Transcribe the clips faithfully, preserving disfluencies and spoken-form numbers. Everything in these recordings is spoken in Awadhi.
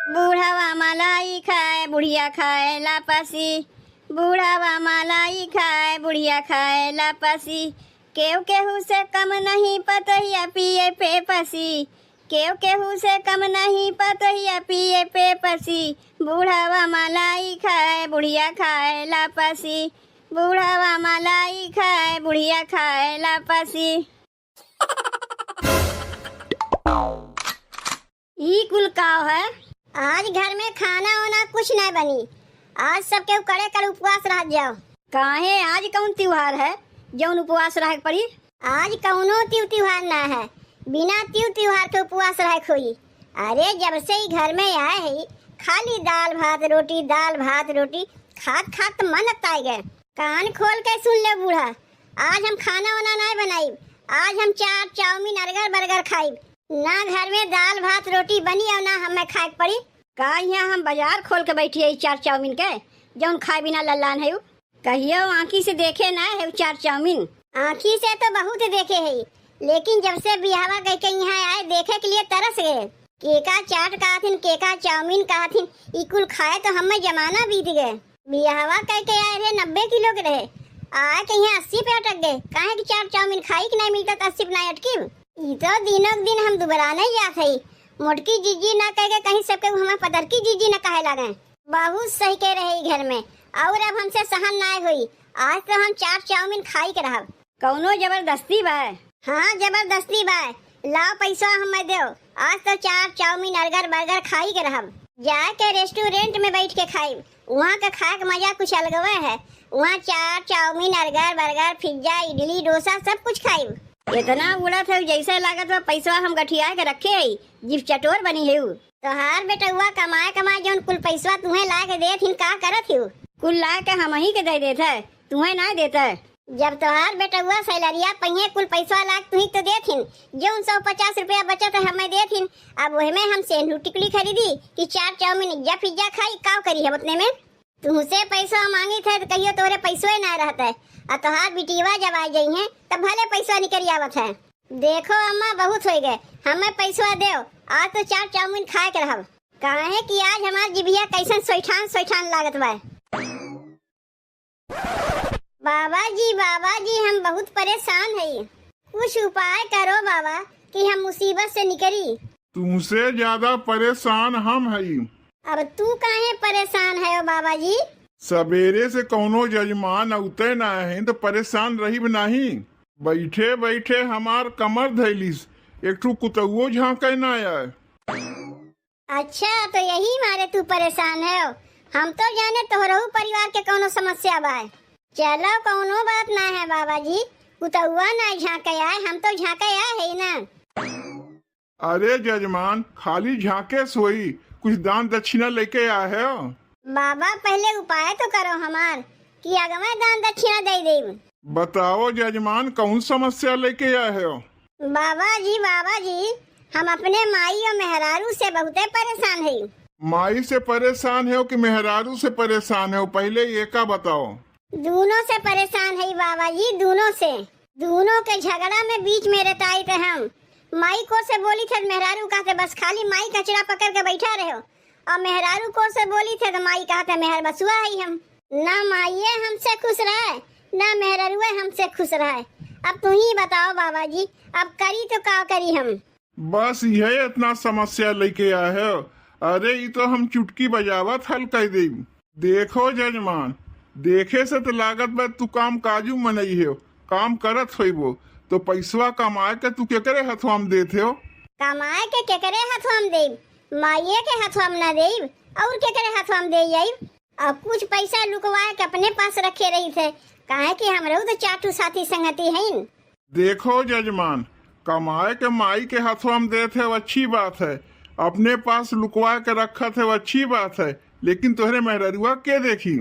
बूढ़वा मलाई खाए, बुढ़िया खाए लापसी। बूढ़वा मलाई खाए, बुढ़िया खाए लापसी। केहू केहू से कम नहीं, पतोहिया पिए पेपसी। केहू केहू से कम नहीं, पतोहिया पिए पेपसी। बूढ़वा मलाई खाए, बुढ़िया खाए लापसी। बूढ़वा मलाई खाए, बुढ़िया खाए लापसी। ई कुल काव है? आज घर में खाना ओना कुछ नहीं बनी। आज सब केहू कड़े कड़ उपवास रह जाओ। काहे, आज कौन त्योहार है जौन उपवास रहे के पड़ी? आज कौनो तिउ त्योहार ना है, बिना तिउ त्योहार के उपवास रहे के होई। अरे, जब से ई घर में आए है, खाली दाल भात रोटी, दाल भात रोटी खात खात मन अकताई गए। कान खोल के सुन ले बूढ़ा, आज हम खाना वाना नहीं बनाई। आज हम चाट, चाउमीन, अर्गर, बर्गर खाई। ना घर में दाल भात रोटी बनी और ना हमें खाए के पड़ी। का यहाँ हम बाजार खोल के बैठी है चाट चाउमीन के, जौन खाए बिना लल्लान है उ? कहियो आँखी से देखे ना है उ चाट चाउमीन। आँखी से तो बहुत देखे है, लेकिन जब से बियाहवा कह के यहाँ आए, देखे के लिए तरस गए। केका चाट कहथिन, केका चाउमीन कहथिन, ई कुल खाए तो हमें जमाना बीत गए। बियाहवा कह के आए रहे नब्बे किलो के रहे, आए के यहाँ अस्सी पे अटक गए। काहे कि चाट चाउमीन खाई कि नहीं मिलता तो अस्सी पे नहीं अटकी। ई तो दिनों के दिन हम दुबराने जात हई। मोटकी जीजी ना कह के कहीं सबके हमें पतरकी जीजी ना कहे लागे। बहुत सही कह रहे ई घर में, और अब हमसे सहन नाय होई। आज तो हम चाट चाउमीन खाई के रहब। कौनो जबरदस्ती बा? हाँ, जबरदस्ती बा। लाओ पैसा हमें दो। आज तो चाट चाउमीन, अर्गर बर्गर खाई के रहब। जाए के रेस्टोरेंट में बैठ के खाई। वहाँ के खाए के मजा कुछ अलगवे है। वहाँ चाट चाउमीन, अर्गर बर्गर, पिज्जा, इडली, डोसा सब कुछ खाई। इतना उड़त है जैसे लागत बा पैसा हम गठिया के रखे है, जीभ चटोर बनी है। तोहार बेटउआ कमाए कमाए जौन कुल पैसवा तुहें ला के देत हिन, का करत हिउ? कुल ला के हमही के दे देत है, तुहें ना देत है। जब तोहार बेटउआ सैलरिया पहिए कुल पैसवा ला के तुही तो देत हिन, जौन सौ पचास रुपया बचत है हमें देत हिन, अब वह में हम सेंधु टिकली खरीदी कि चाट चाउमीन या पिज्जा खाई, काव करी हम उतने में? तुहसे पैसवा मांगित है तो कहियो तोरे पैसवे ना रहत है, और तोहार बिटिया जब आ जाई है तब भले पैसवा निकल आवत है। देखो अम्मा, बहुत होइ गए, हमें पैसवा देव, आज तो चाट चाउमीन खाए के रहब। काहे कि आज हमार जिभिया कैसन सोइठान सोइठान लागत बा। बाबा जी, बाबा जी, हम बहुत परेशान हई, कुछ उपाय करो बाबा कि हम मुसीबत से निकली। तुमसे ज्यादा परेशान हम हई। अब तू काहे परेशान है बाबा जी? सवेरे से कौनो जजमान अउते ना है तो परेशान रहिब नाही। बैठे बैठे हमार कमर धैलिस, एक ठो कुतुओ झांके ना आए। अच्छा, तो यही मारे तू परेशान है? हम तो जाने तोहरहू परिवार के कौनो समस्या बा। चलो, कौनो बात ना है बाबा जी, कुतुआ ना झांके आए, हम तो झांके आए है ना। अरे जजमान, खाली झांके सोई, कुछ दान दक्षिणा लेके आए हो? बाबा, पहले उपाय तो करो हमार, कि अगवे दान दक्षिणा दे देब। बताओ जजमान, कौन समस्या लेके आए हो? बाबा जी, बाबा जी, हम अपने माई और मेहरारू से बहुते परेशान हई। माई से परेशान हो कि मेहरारू से परेशान हो, पहले ये का बताओ। दूनों से परेशान हई बाबा जी, दूनों से। दूनों के झगड़ा में बीच में रेताइत हम। माई को से बोली थे मेहरारू कहते बस खाली माई कचरा पकड़ के बैठा रहो, और मेहरारू को से बोली थे तो माई कहते मेहर बसुआ हई हम। ना माइये हमसे खुश रहे, ना मेहरारुए हमसे खुश रहे। अब तू ही बताओ बाबा जी, अब करी तो का करी हम? बस यह इतना समस्या लेके आए हो? अरे, ई तो हम चुटकी बजावत हल कर देब। देखो जजमान, देखे से तो लागत बा तू काम काजू मनई हो, काम करत होइबो, तो पैसवा कमाए के तू केकरे हथवा में देत हो? कमाए के केकरे हथवा में देब? माइये के हथवा में ना देब, और केकरे हथवा में दे आइब? अब कुछ पैसा लुकवाए के अपने पास रखे रही थे, काहे कि हमरो तो चार ठो साथी संगति हईन। देखो जजमान, कमाए के माई के हथवा में देत है, अच्छी बात है, अपने पास लुकवा के रखत है, अच्छी बात है, लेकिन तोहरे मेहररुआ के देखी?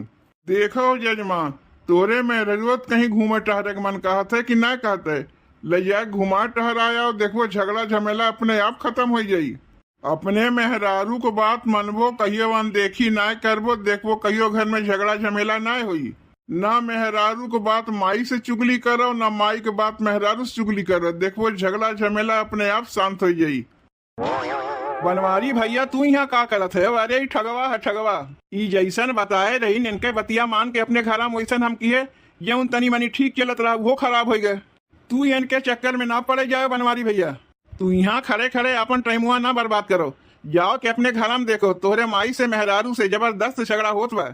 देखो जजमान, तोहरे मेहररुआ तो कहीं घूमे टहरे के मन कहत है कि ना कहत है? ले जाए घुमा टहराया और देखबो झगड़ा झमेला अपने आप खत्म हो जाई। अपने मेहरारू को बात मनबो, कहियो अनदेखी नाय करबो, देखबो कहियो घर में झगड़ा झमेला नाय होई। ना मेहरारू को बात माई से चुगली करो, ना माई के बात मेहरारू से चुगली करो, देखबो झगड़ा झमेला अपने आप शांत हो जाई। बनवारी भइया, तू इहाँ का करत है? अरे, ई ठगवा है, ठगवा। ई जइसन बताए रही, इनके बतिया मान के अपने घरा में वइसन हम किहे, जउन तनी मनी ठीक चलत रहा, उहो खराब होइ गए। तू इनके चक्कर में ना पड़े जाए बनवारी भइया। तू इहाँ खड़े खड़े आपन टाइमवा ना बर्बाद करो, जाओ के अपने घरा में देखो, तोहरे माई से मेहरारू से जबरदस्त झगड़ा होत बा।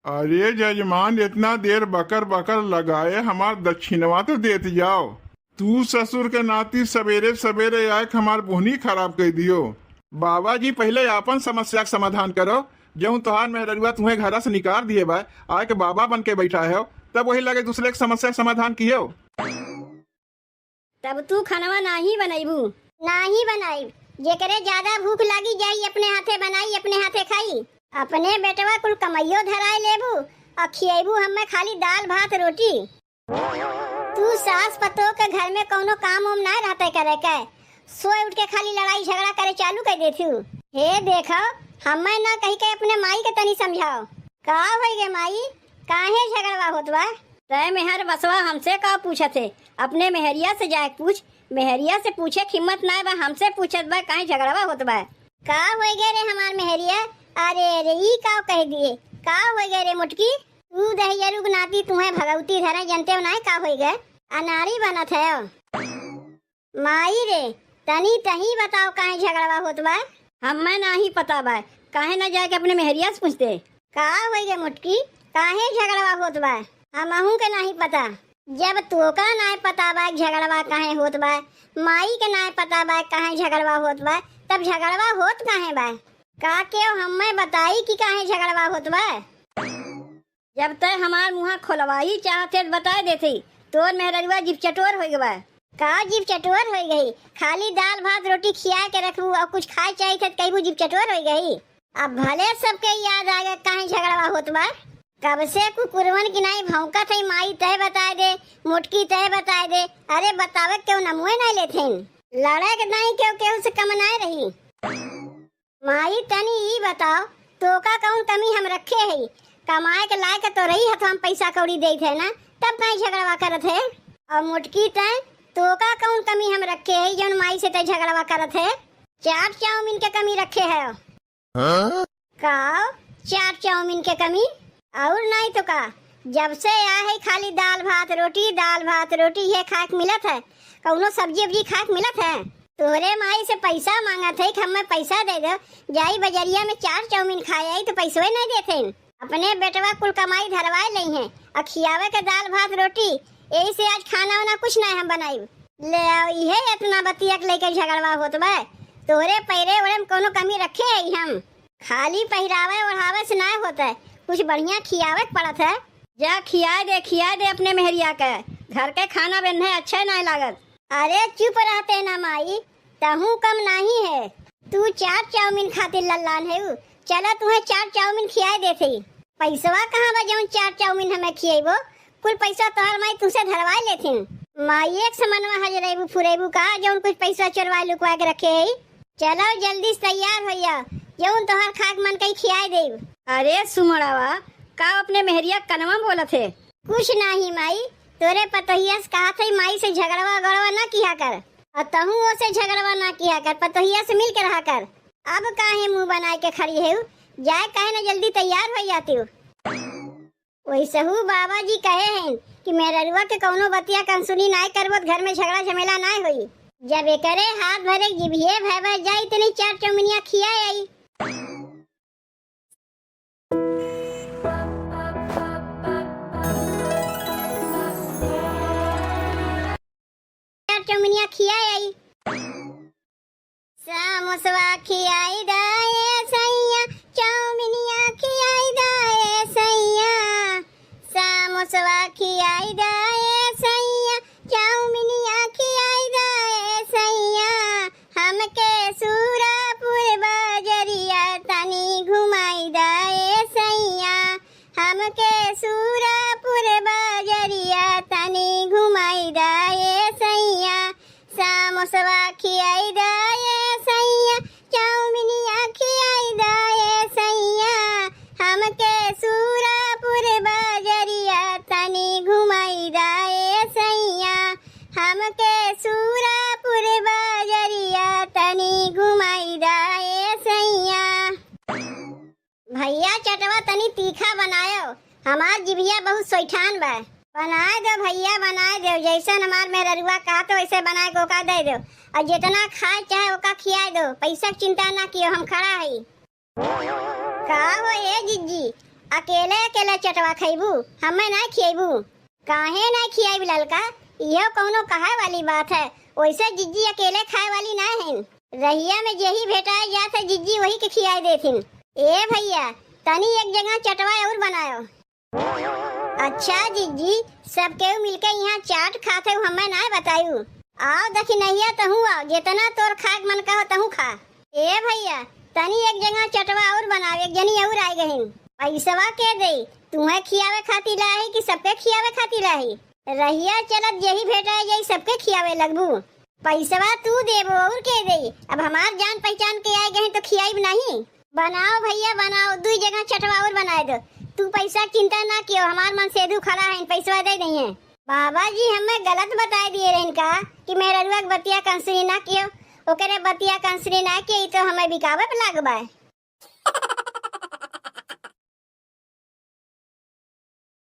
अरे जजमान, इतना देर बकर बकर लगाए, हमार दक्षिणवा तो देत जाओ। तू ससुर के नाती सबेरे सबेरे आए के हमार बोहनी खराब कर दियो। बाबा जी, पहिले आपन समस्या के समाधान करो। जउन तोहार मेहररुआ तुम्हें घरा से निकाल दिए बा, आए के बाबा बन के बैठा है, तब वही लगे दूसरे के समस्या के समाधान कियो। तब तू खनवा नाही बनइबू? नाही बनाइब। जेकरे ज्यादा भूख लागी, जाई अपने हाथे बनाई, अपने हाथे खाई। अपने बेटवा कुल कमइयो धराए लेबू अउर खियइबू हम्मे खाली दाल भात रोटी। तू सास पतोह के घर में कउनो काम उम नाय रहते करे के, सोए उठ के खाली लड़ाई झगड़ा करे चालू कर देथू। हे देखो, हम्मे ना कही के अपने माई के तनी समझाओ। का होई गे माई, काहे झगड़वा होत बा? तय मेहर बसवा हमसे का पूछत है? अपने मेहरिया से जाए पूछ। मेहरिया से पूछे के हिम्मत नाय बा, हमसे पूछत बा काहे झगड़वा होत बा? का होई गे रे हमार मेहरिया? अरे रे, ई का कह दिए? का होई गे रे मोटकी? तू दहियरू के नाती तुम्हें भगवती धरे, जनते हो नाय का होई गे? अनारी बनत है। माई रे, तनी तही बताओ काहे झगड़वा होत बा? हम्मे नाही पता बा, काहे ना जाके अपने मेहरिया से पूछते? का होई गे मोटकी, काहे झगड़वा होत बा? हमहू के नाही पता। जब तोका नाय पता बा झगड़वा काहे होत बा, माई के नाय पता बा काहे झगड़वा होत बा, तब झगड़वा होत काहे बा? का केहू हम्मे बताई कि काहे झगड़वा होत बा? जब तय हमार मुँहा खोलवाई चाहत है, त बताए देती, तोर मेहररुआ जीभ चटोर होइ गवा। का जीभ चटोर होइ गई? खाली दाल भात रोटी खिया के रखबू अउर कुछ खाए चाहित है त कहबू जीभ चटोर होइ गई। अब भले सबके याद आ गए काहे झगड़वा होत बा। कब से कुकुरवन की नाई भौंकत है, माई तय बताए दे, मोटकी तय बताए दे। अरे बतावे के केहू नमुए नाई लेथिन। लड़े के नाई केहू केहू से कम नाई रही। माई, तनी ई बताओ, तोका कउन कमी हम रखे हई? कमाए के लायक तो रही हथवा में पैसा कौड़ी देत है ना, तब काहे झगड़वा करत है? अउर मोटकी तैं, तोका कउन कमी हम रखे हई, जउन माई से तैं झगड़वा करत है? चाट चाउमीन के कमी रखे है। हाँ? का? चाट चाउमीन के कमी? अउर नाई तो का, जब से आए है खाली दाल भात रोटी, दाल भात रोटी ये खाए के मिलत है, कउनो सब्जी उब्जी खाए के मिलत है? तोहरे माई से पैसा मांगत है कि हमें पैसा दे दो, जाई बजरिया में चाट चाउमीन खाए आई तो पैसवे नहीं देते हैं। अपने बेटवा कुल कमाई धरवाए लई हैं अउर खियावे के दाल भात रोटी, यही से आज खाना वाना कुछ नहीं हम बनाई। ले आओ, इहे इतना बतिया के लेके झगड़वा होत बा। तोहरे पैरे ओढ़े में कउनो कमी रखे है हम? खाली पहिरावे ओढ़ावे से नाय होत है, कुछ बढ़िया खियावे के पड़त है। जा खियाए दे, खियाए दे अपने मेहरिया के, घर के खाना बेन्हे अच्छे नाय लागत। अरे चुप रहते ना माई, तहूँ कम नाही है। तू चाट चाउमीन खातिर लल्लान है उ। चला तुहें चाट चाउमीन खियाए देते ही। पैसवा कहाँ बा जउन चाट चाउमीन हमें खियेबो? कुल पैसा तोहार माई तुसे धरवाए लेथिन। माई एक समनवा हजरेबू फुरेबू का, जउन कुछ पैसा चोरवाए लुकवाए के रखे है। चलो जल्दी से तैयार होइया, जउन तोहार खाक मन कही खियाए देब। अरे सुमड़ावा, का अपने मेहरिया कनवा में बोलत है? कुछ नाही माई, तोरे पतोहिया से कहा थे माई से झगड़वा गड़वा ना किया कर, अउर तहूँ ओसे झगड़वा ना किया कर, पतोहिया से मिल के रहा कर। अब काहे मुँह बनाए के खड़ी है, जाए काहे ना जल्दी तैयार हो जाती हो। वैसहू बाबा जी कहे हैं कि मेहररुआ के कउनो बतिया कनसुनी नाय करबो त घर में झगड़ा झमेला नाय होई। जब एकरे हाथ भरे जिभिये भय भर जाई, इतनी चार चौमिनिया खिया आई। चार चौमिनिया खिया आई। समोसवा खियाई दा ए सैया, चौमिनिया खियाई दा ए सैया। समोसवा खियाई दा ए सैया, चौमिनिया खियाई दा ए सैया। हमके सूरपुर बजरिया तनी घुमाई दा ए सैया। हमके सूरपुर बजरिया तनी घुमाई दा ए सैया। समोसवा खियाई दा ए सैया, चौमिनिया खियाई दा ए सैया। हमके सूरपुर बजरिया तनी घुमाई दा ए सैया। हमके सूरपुर बजरिया तनी घुम तनी तीखा बनायो, हमार जिभिया बहुत सोइठान बा। बनाए दो भइया, बनाए दो, जइसन हमार मेहररुआ कहत वइसे बनाए के ओका दे दो। अउर जेतना खाए चाहे ओका खियाए दो, पइसा के चिंता ना कियो, हम खड़ा हई। का हो ए जिज्जी, अकेले अकेले चटवा खइबू, हमें ना खियइबू? काहे ना खियाइब ललका, इहो कउनो कहइ वाली बात है? वइसे जिज्जी अकेले खाए वाली ना हइन, रहिया में जेही भेटाए जात है जिज्जी वही के खियाए देथिन। ए भइया, तनी एक जगह चटवा अउर बनायो। अच्छा जिज्जी, सब केहू मिलके इहाँ चाट खात है, हमें ना बतायू। आओ दखिनहिया तहूँ आओ, जेतना तोर खाए के मन कहो तहूँ खा। ए भइया, तनी एक जगह चटवा अउर बनाओ, एक जनी अउर आइ गइन। पइसवा के देई, तुहें खियावे खातिर लाही कि सबके खियावे खातिर लाही? रहिया चलत जेही भेटाए जाई सबके खियावे लगबू। पइसवा तू देबो अउर के देई? अब हमार जान पहिचान के आइ गइन तो खियाइब नाहीं। बनाओ भइया बनाओ, दुइ जगह चटवा अउर बनाए दो। तू पइसा के चिंता ना कियो, हमार मन सेधू खड़ा हइन, पइसवा दे दइहें। बाबा जी हमें गलत बताए दिए रहिन का कि मेहररुआ के बतिया के अनसुनी ना कियो, ओकरे बतिया के अनसुनी ना कियो, ई तो हमें बिकावे पे लाग बा।